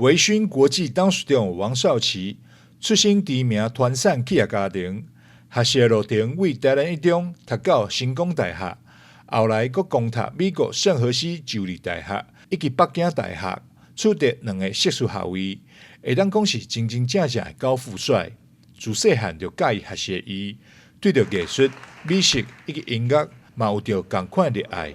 微醺國際董事長王少奇出身知名團產企業家庭，學習路程為台南一中讀到成功大學，後來閣攻讀美國聖荷西州立大學以及北京大學，取得兩个碩士學位，會當講是真真正正的高富帥。自細漢就佮意學習伊，對著藝術、美食以及音樂嘛有著仝款熱愛。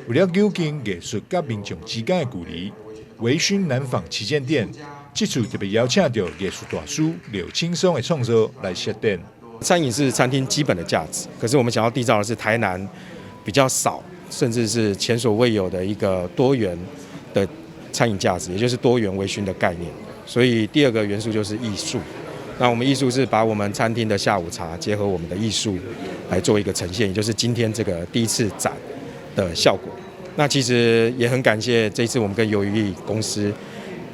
為了扭近藝術佮民眾之間的距離，微醺南紡旗艦店這次特別邀請著藝術大師劉青松的創作來設展。餐飲是餐廳基本的價值，可是我們想要締造的是台南比較少，甚至是前所未有的一個多元的餐飲價值，也就是多元微醺的概念。所以第二個元素就是藝術。那我們藝術是把我們餐廳的下午茶結合我們的藝術來做一個呈現，也就是今天這個第一次展的效果。那其實也很感謝這一次我們跟魷魚藝公司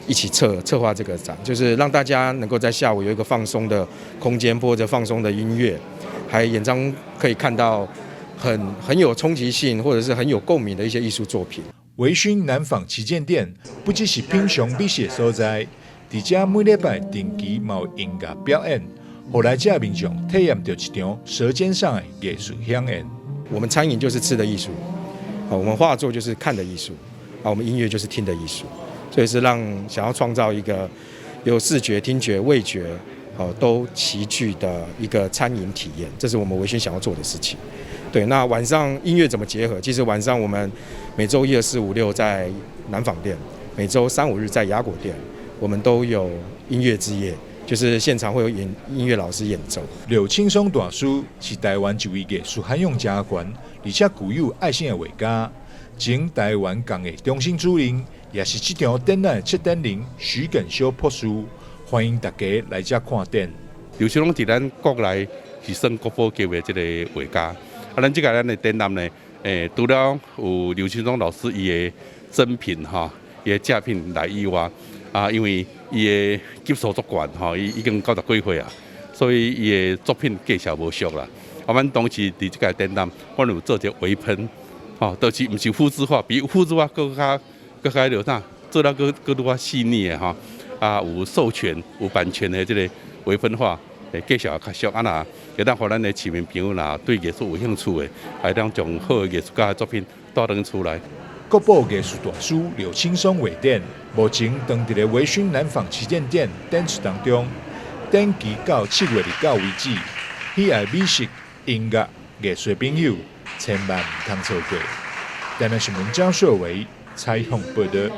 一起策劃這個展，就是讓大家能夠在下午有一個放鬆的空間，播著放鬆的音樂，還眼中可以看到很有衝擊性或者是很有共鳴的一些藝術作品。微醺南紡旗艦店不只是品嘗美食的所在，佇遮每禮拜定期嘛有音樂表演，予來遮民眾體驗著一場舌尖上的藝術饗宴。我們餐飲就是吃的藝術，我們畫作就是看的藝術，啊，我們音樂就是聽的藝術，所以是讓想要創造一個有視覺、聽覺、味覺，哦，都齊聚的一個餐飲體驗，這是我們微醺想要做的事情。對，那晚上音樂怎麼結合？其實晚上我們每週一、二、四、五、六在南紡店，每週三、五日在雅果店，我們都有音樂之夜，就是現場會有演音樂老師演奏。劉青松大師是台灣一位藝術涵養誠懸，而且具有愛心的畫家。前台灣工藝中心主任，也是這場展覽的策展人徐耿修博士，歡迎大家來遮看展。劉青松佇咱國內是算國寶級的這個畫家。啊，咱這個咱的展覽呢，除了有劉青松老師伊的珍品吼，伊的正品來以外，啊，因為伊的級數足懸吼，伊已經90幾歲啊，所以伊的作品價數無俗啦。啊，阮當時佇這個展覽，阮有做一個微噴，吼，就是毋是複製畫，比複製畫閣較閣較著啥，做了閣閣愈較細膩的吼。啊，有授權、有版權的這個微噴畫，價數也較俗。啊，若會當予咱的市民朋友若對藝術有興趣的，會當將好的藝術家的作品帶轉厝來。國寶藝術大師劉青松畫展，目前正佇咧微醺南紡旗艦店展出當中，展期到7月29為止。喜愛美食、音樂、藝術的朋友，千萬毋通錯過。台南新聞張秀維採訪報導。